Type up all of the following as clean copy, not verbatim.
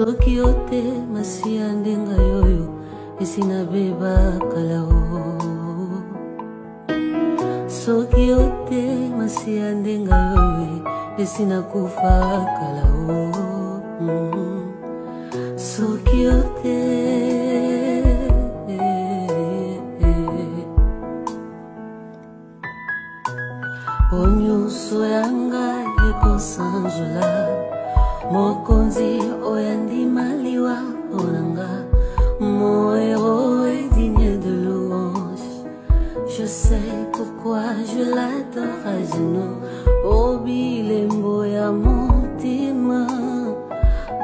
Soki yo te masiya nde ngai oyo esi nabeba kala o. Soki yo te masiya nde ngai oyo esi nakufa kala o. Soki yo te. Po nyonso ya ngai ekosanzola mokonzi oyo andima liwa mpo na nga. Mon héros est digne de louange. Je sais pourquoi je l'adore à genoux. O bilembo ya motema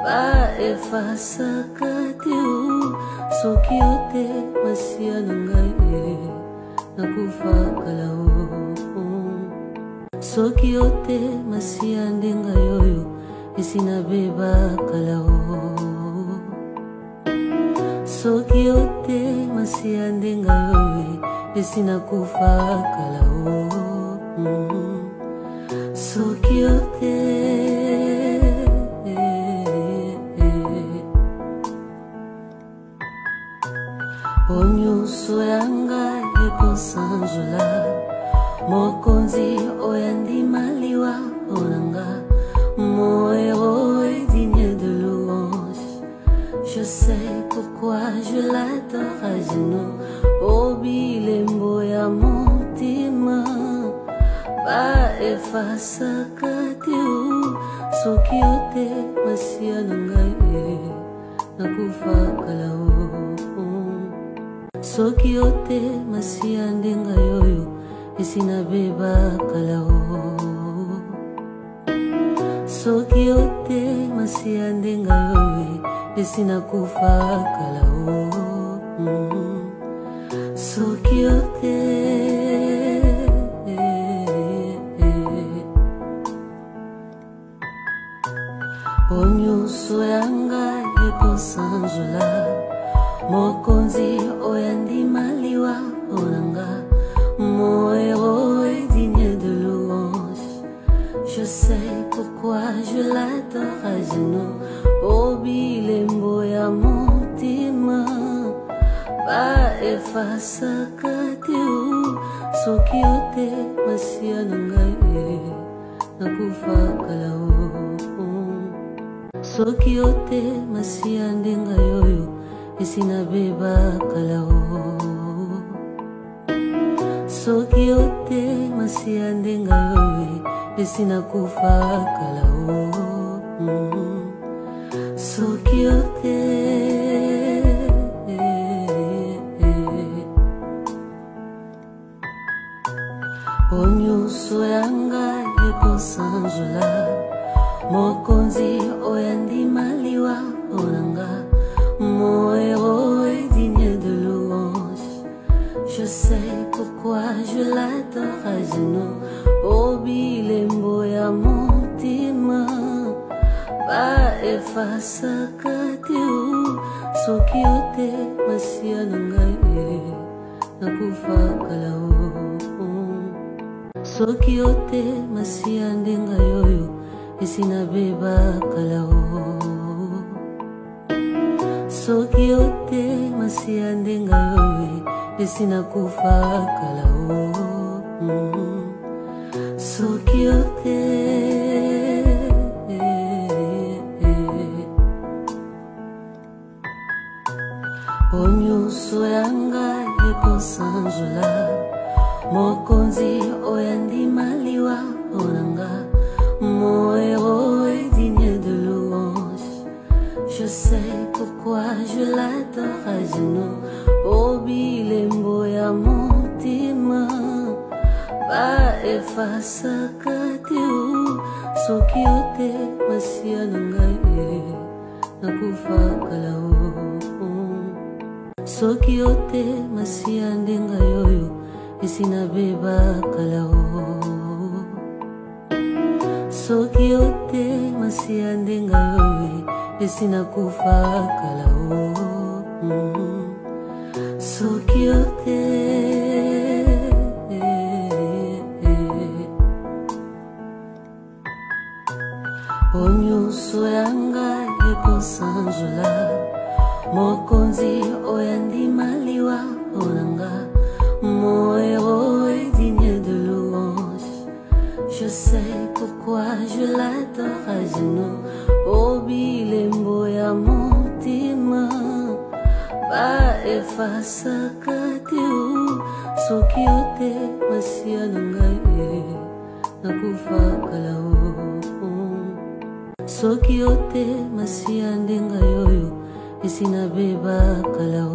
baefasaka te o. Soki yo te masiya na ngai nakufa kala o. Soki yo te masiya nde ngai oyo esi nabeba kala o. Soki yo te masiya nde ngai oyo esi nakufa kala o. Soki yo te. Po nyonso ya ngai ekosanzola mokonzi oyo andima liwa mpo na nga. Mon héros est digne de louange. Je sais pourquoi je l'adore à genoux. O bilembo ya motema baefasaka te o. Soki yo te masiya na ngai nakufa kala o. Soki yo te masiya nde ngai oyo esi nabeba kala o. Soki yo te masiya nde ngai oyo esi nakufa kala o. Soki yo te. Po nyonso ya ngai ekosanzola mokonzi oyo andima liwa mpo na nga. Mon héros est digne de louange. Je sais pourquoi je l'adore à genoux. O bilembo ya motema baefasaka te o. Soki yo te masiya na ngai nakufa kala o. Soki yo te masiya nde ngai oyo esi nabeba kala o. Soki yo te masiya nde ngai oyo esi nakufa kala o. Soki yo te. Po nyonso ya ngai ekosanzola mokonzi oyo andima liwa mpo na nga. Mon héros est digne de louange. Je sais pourquoi je l'adore à genoux. O bilembo ya motema baefasaka te o. Soki yo te masiya na ngai nakufa kala o. Soki yo te masiya nde ngai oyo esi nabeba kala o. Soki yo te masiya nde ngai oyo esi nakufa kala o. Soki yo te. Po nyonso ya ngai ekosanzola mokonzi oyo andima liwa mpo na nga. Mon héros est digne de louange. Je sais pourquoi je l'adore à genoux. O bilembo ya motema baefasaka te o. Soki yo te masiya na ngai nakufa kala o. Soki yo te masiya nde ngai oyo esi nabeba kala o. Soki yo te masiya nde ngai oyo esi nakufa kala o. Soki yo te. Po nyonso ya ngai ekosanzola ekosanzola mokonzi oyo andima liwa mpo na nga. Mon héros est digne de louange. Je sais pourquoi je l'adore à genoux. O bilembo ya motema baefasaka te o soki yo te masiya na ngai nakufa kala o soki yo te masiya nde ngai oyo esi nabeba kala o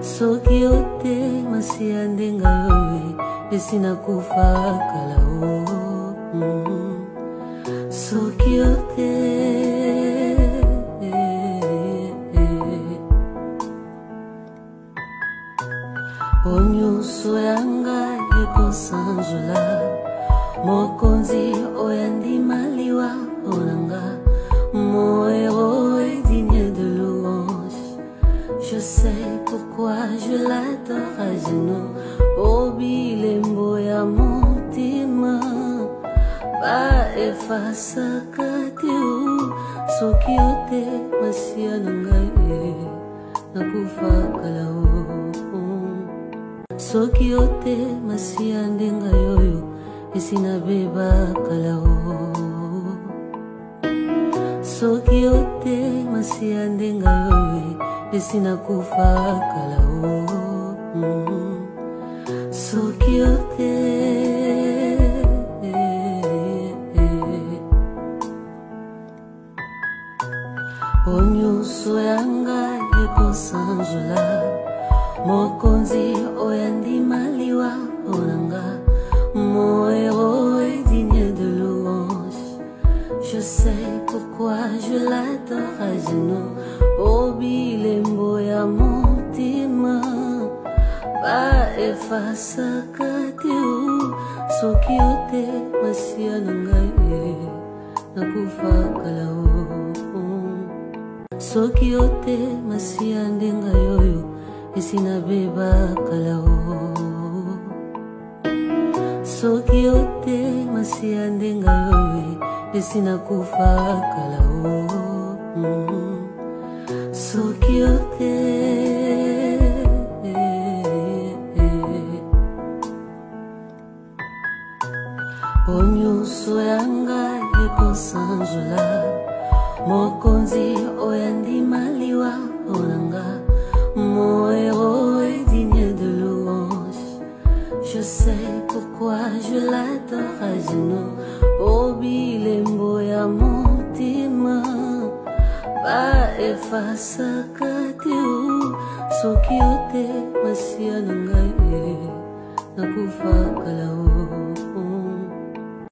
soki yo te masiya nde ngai oyo esi nakufa kala o soki yo te. Po nyonso ya ngai ekosanzola mokonzi oyo andima liwa mpo na nga. Mon héros est digne de louange. Je sais pourquoi je l'adore à genoux. O bilembo ya motema baefasaka te o soki yo te masiya na ngai nakufa kala o soki yo te masiya nde ngai oyo esi nabeba kala o soki yo te masiya nde ngai oyo esi nakufa kala o soki yo te. Po nyonso ya ngai ekosanzola mokonzi oyo andima liwa mpo na nga. Mon héros est digne de louange. Je sais pourquoi je l'adore à genoux. O bilembo ya motema baefasaka te o soki yo te masiya na ngai nakufa kala o soki yo te masiya nde ngai oyo esi nabeba kala o soki yo te masiya nde ngai oyo esi nakufa kala o soki yo te. Po nyonso ya ngai ekosanzola mokonzi oyo andima liwa mpo na nga. Mon héros est digne de louange. Je sais pourquoi je l'adore à genoux. O bilembo ya motema baefasaka te o soki yo te masiya na ngai nakufa kala o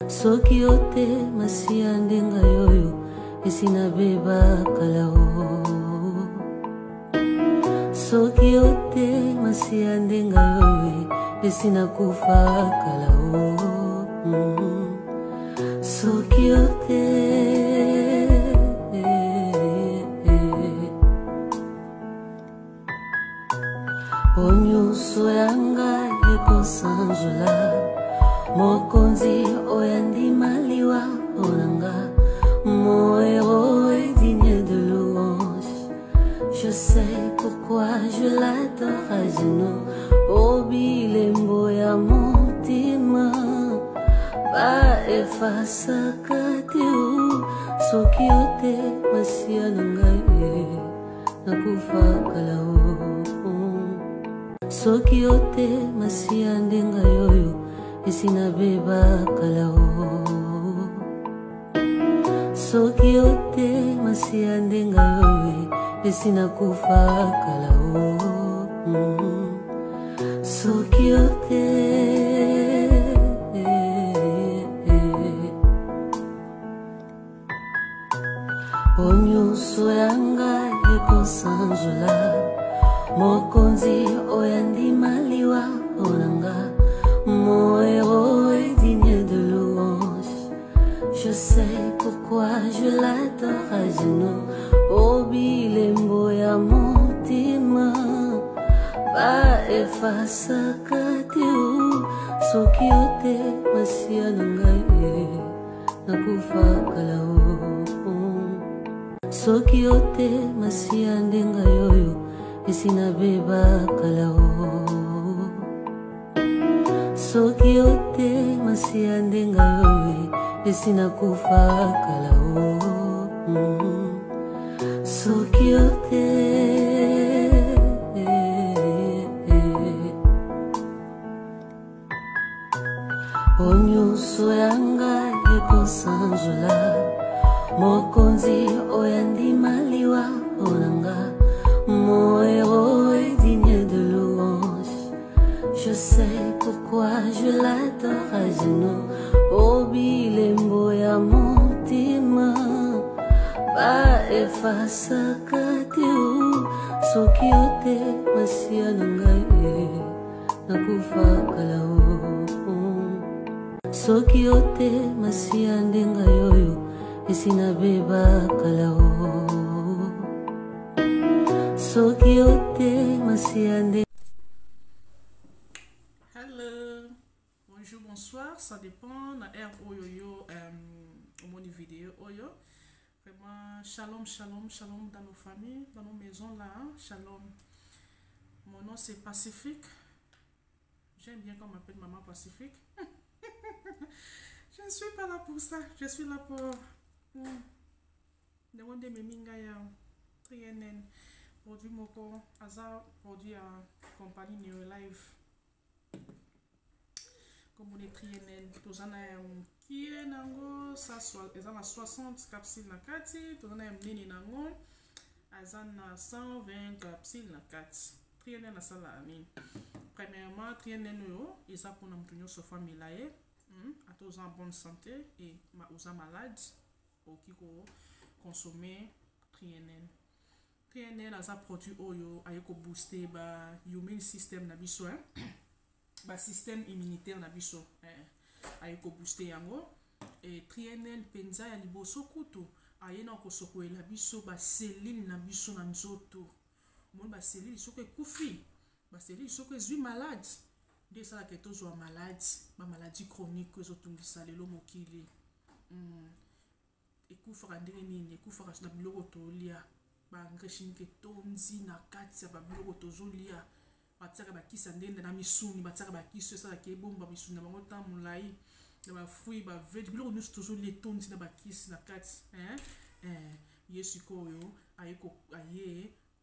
soki yo te masiya nde ngai oyo esi nabeba kala o soki yo te masiya nde ngai oyo esi nakufa kala o soki yo te. Po nyonso ya ngai ekosanzola mokonzi oyo andima liwa mpo na nga. Mon héros est digne de louange. Je sais pourquoi je l'adore à genoux. O bilembo ya motema baefasaka te o soki yo te masiya na ngai nakufa kala o soki yo te masiya nde ngai oyo esi nabeba kala o soki yo te masiya nde ngai oyo esi nakufa kala o soki yo te. Po nyonso ya ngai ekosanzola mokonzi oyo andima liwa mpo na nga. Mon héros est digne de louange. Je sais pourquoi je l'adore à genoux. O bilembo ya motema baefasaka te o soki yo te masiya na ngai nakufa kala o. Soki yo te masiya nde ngai oyo esi nabeba kala o. Soki yo te masiya nde ngai oyo esi nakufa kala o. Soki yo te. O nyonso ya ngai ekosanzola mokonzi oyo andima liwa mpo na nga. Mon héros est digne de louange. Je sais pourquoi je l'adore à genoux. O bilembo ya motema baefasaka te o. Soki yo te masiya na ngai nakufa kala o. Soki yo te masiya nde ngai oyo esi nabeba kala o. Soki yo te masiya nde. Hello, bonjour, bonsoir, ça dépend na heure oyo yo omoni vidéo oyo. Vraiment, shalom, shalom, shalom dans nos familles, dans nos maisons là, hein? Shalom. Mon nom c'est Pacifique. J'aime bien qu'on m'appelle Maman Pacifique. Je ne suis pas là pour ça, je suis là pour ndenge nde ememi ngai ya 3NN, produit moko aza produit ya compagnie Neolife, komona 3NN. Toza na ya mokie nango, eza na 60 capsule na kati. Toza na ya monene nango, aza na 120 capsule na kati. 3NN asalaka nini? Premièrement, 3NN oyo eza mpona moto nyonso faut amela ye, Ata oza en bonne santé et oza malade, okoki koconsommer 3NN. 3NN aza produit oyo aye kobooster ba immune system na biso, hein? Basystème immunitaire na biso, eh. Aye kobooster yango. E 3NN mpenza ya liboso kutu aye na kosokolela biso bacellules na biso na nzoto. Omoni, bacellules soki ekufi, bacellules soki ezwi malade, nde esalaka tozwa maladi, bamaladie chronique oyo ezotungisa lelo mokili. Ekufaka ndenge nini? Ekufaka na biloko tolia. Baengrais chimique etondi na kati ya babiloko tozolia. Batiaka bakisi ya ndenge na misuni, batiaka bakisi oyo esalaka ebomba misuni na bango ntango molai, na bafruit, bavege, biloko nyonso tozolia etondi na bakisi na kati, hein? Eh, ye sikoyo aye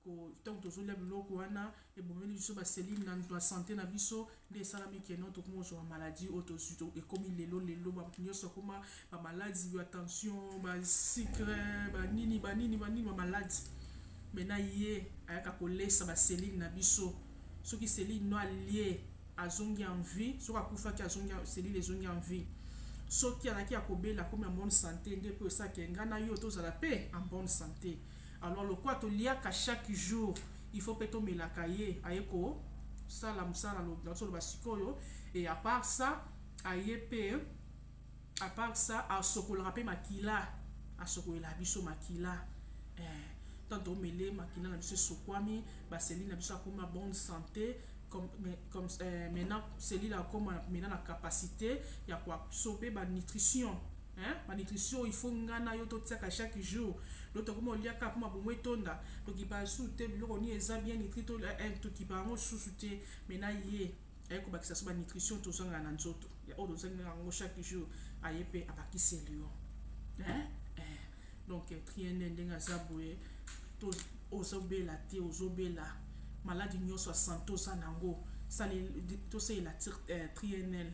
ntango tozolia biloko wana, ebomeli biso bacellules na santé na biso. Nde esalami keno tokoma kozwa maladie oyo tozwi, ekomi lelo lelo, bato nyonso akoma bamaladie ya tension, basucre, banini banini banini, bamaladie. Maintenant ye ayaka kolesa bacellules na biso. Soki cellule no alie, azongi en vie. Soki akufaki, azongi, cellule ezongi en vie. Soki azalaki ya kobela, akomi en bonne santé. Nde mpo esalaka ngai na yo tozala mpe en bonne santé. Alors lokola toliaka chaque jour, il faut mpe tomelaka ye. Aye kosala mosala nazoloba sikoyo. Et à part ça, aye mpe, à part ça, asokolaka mpe makila, asokolela biso makila, eh, tant tomele, makila na biso esokwami, bacellules na biso akoma bonne santé. Comme maintenant cellule akoma maintenant na capacité ya koabsorber banutrition, hein? Banutrition il faut nga na yo totiaka chaque jour. Donc tokoma oliaka mpo mabumu etonda, tokipa susu te biloko nini eza bien nutri to, eh, tokipa yango susu te. Maintenant ye aye kobakisa so banutrition tozangaka na nzoto oyo tozangaka yango chaque jour, aye mpe abakiseli yo, hein? Eh. Donc 3NN ndenge aza boye, ozobela te, ozobela maladi nyonso ya santé oza nango, tosalela 3NN.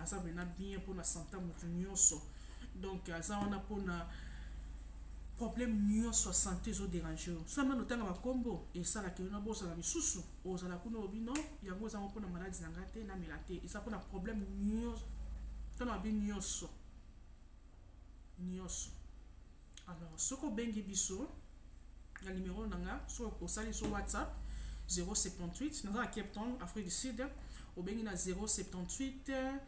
Aza vraiment bien mpona santé ya motu nyonso. Donc aza wana mpona problème nyonso ya santé ezodéranger yo. So amana otanga bakombo esalaka yo nabosana misusu, ozala kuna olobi non, yango ezango mpona maladi na ngai te, namela te. Eza mpona problème nyonso, ntana babi nyonso nyonso. Alors soki obengi biso na numéro na nga, soki osali so WhatsApp 078, naza na Cape Town, Afrique du Sud, obengi na 078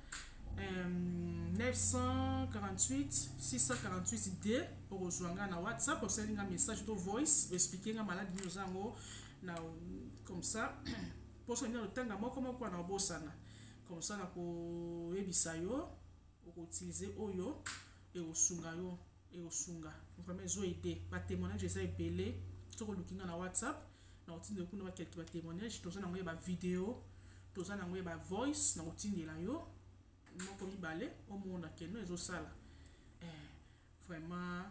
948 648 d, okozwa nga na WhatsApp. Osali nga message to voice, oexpliquer nga maladi nini oza yango na, comme ça mposo nini otanga moko moko wana obosana, comme ça nakoyebisa yo okoutiliser oyo. Ekosunga yo, ekosunga vraiment, ezo aider. Ba témoignage eza ebele. Soki oluki nga na WhatsApp, na kotindela kuna ba quelques ba témoignage. Toza nango ya ba vidéo, toza nango ya ba voice. Na kotindela yo moko, mibale, omona keno ezosala. Vraiment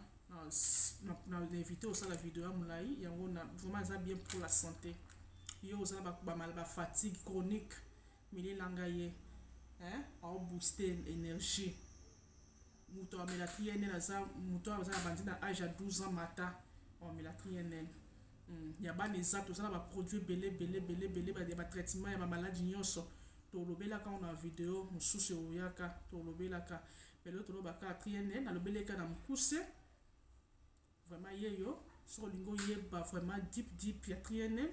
na invité osala video ya molai yango na vraiment eza bien pour la santé. Yo oza na ba fatigue chronique, melelanga ye, aobooste énergie. Moto amela triNL aza moto oyo aza na bandi na age ya 12 ans mata, amela triNL. Ya bana eza. Toza na ba produit ebele ebele ebele ebele ya ba traitement ya ba maladie nyonso. Tolobelaka ngo na video mosusu eoyaka, tolobelaka. Lelo tolobaka triNL, nalobeleka na mokuse. Vraiment ye yo, soki olingi oyeba vraiment deep deep ya triNL,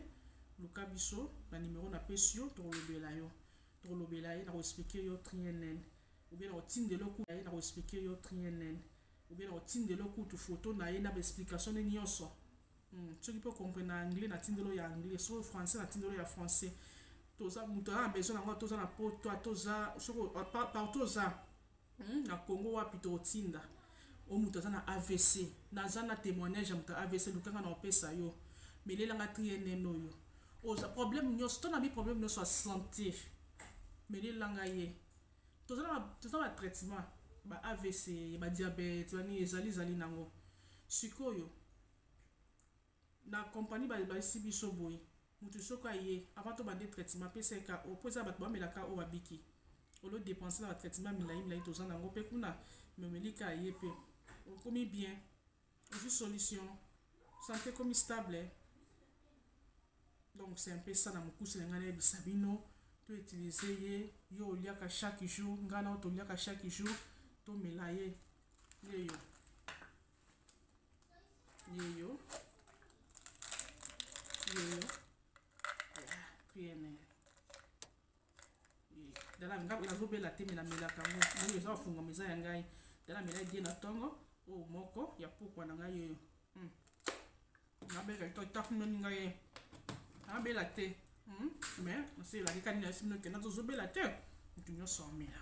luka biso na numero napesi yo. Tokolobela yo, tokolobela ye, nakoexpliquer yo triNL ou bien nakotindela ye, nakoexpliquer yo triNL ou bien nakotindela kutu photo na ye na ba explication ne nyonso. Soki mpe comprendre na anglais, natindelo ya anglais. Soki français, natindelo ya français. Toza moto aza na besoin nango, toza na poto, toza soki partout oza na Congo, wapi tokotinda. O moto aza na AVC, naza na témoignage ya moto ya AVC, lukanga na opesa yo. Melelanga triNL oyo. Oza problème nyonso to na bi problème nyonso ya santé, melelanga ye. Toza na traitement ba AVC, ba diabète, bani ezali ezali nango. Sikoyo na compagnie bayesi biso boye: motu soki aye, avant tobande traitement, apesa ye ka po eza bato bamelaka oyo babiki olo dépense na ba traitement milai milai. Toza nango mpe kuna, me omelika ye mpe okomi bien, ozwi solution, santé ekomi stable. Donc c'est un peu ça na mokuse na ngai nayebisa bino. To utiliser ye. Yo oliaka chaque jour, ngai na toliaka chaque jour, tomela ye. Ye yo, ye yo, ye yo triNL. Dala ngai nazobela te, me namelaka yango oyo eza bafungama, eza ya ngai. Dala mela die na ntongo, oyo moko ya pokwa na ngai oyo nabela tafunoni ngai ye nabela te, mais naselelaki kani na bino kenda tozobela te. Moto nyonso amela.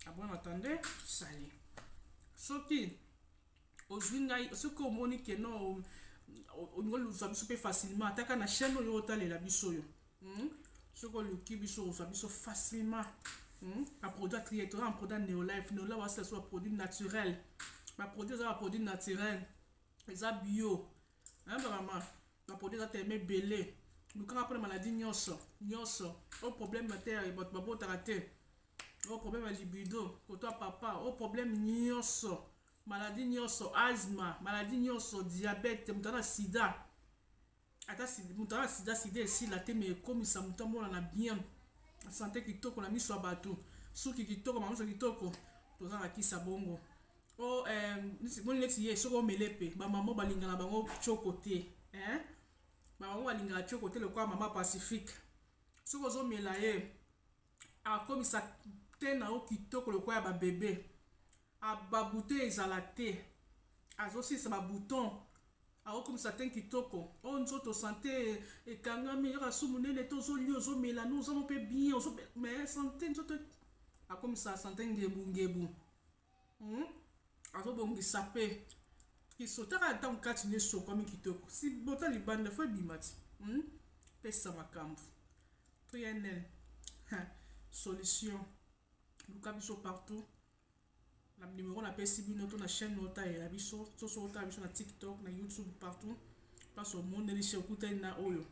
À bon entendeur, salut. Soki ozwi ngai, soki omoni keno olingi ozwa biso mpe facilement, ataka na chaîne oyo otalela biso oyo. Soki oluki biso, ozwa biso facilement. Ba produit atrie, toza na produit Neolife. Neolife wasala so ba produit naturel. Ba produit eza ba produit naturel, eza bio. Bamama, ba produit eza telema ebele. Lukanga mpona maladie nyonso nyonso oyo, problème te bato babotaka te, oyo problème ya libido koto ya papa, oyo problème nyonso, maladie nyonso, asthme, maladie nyonso, diabète, moto aza na sida, ata moto aza na sida, sida esila te, me ekomisa moto amonana bien, santé kitoko na miso ya bato, suki kitoko, mamiso kitoko. Toza na kisa bongo. O moni neti ye, soki omele mpe bamama balingana bango tioko te, bamama balingaka tioko te lokola mama Pacifique. Soki ozomela ye, akomisa te na yo kitoko lokola ya babebe. Ba bouton ezala te, azosilisa ba bouton, akokomisa te kitoko. Oyo nzoto santé ekangami, yoka su monene te, ozolia, ozomela no, ozamo mpe bien, mais santé nzoto akomisa santé ngebu ngebu. Azobongisa mpe kisotaka ntango kati nde esokwami kitoko, si bota libanda fo ebima ti. Pesa makambo triNL solution. Luka biso partout na numéro napesi bino to na chaîne otalela biso. Soso otala biso na TikTok, na YouTube, partout place omoneli che okutani na oyo.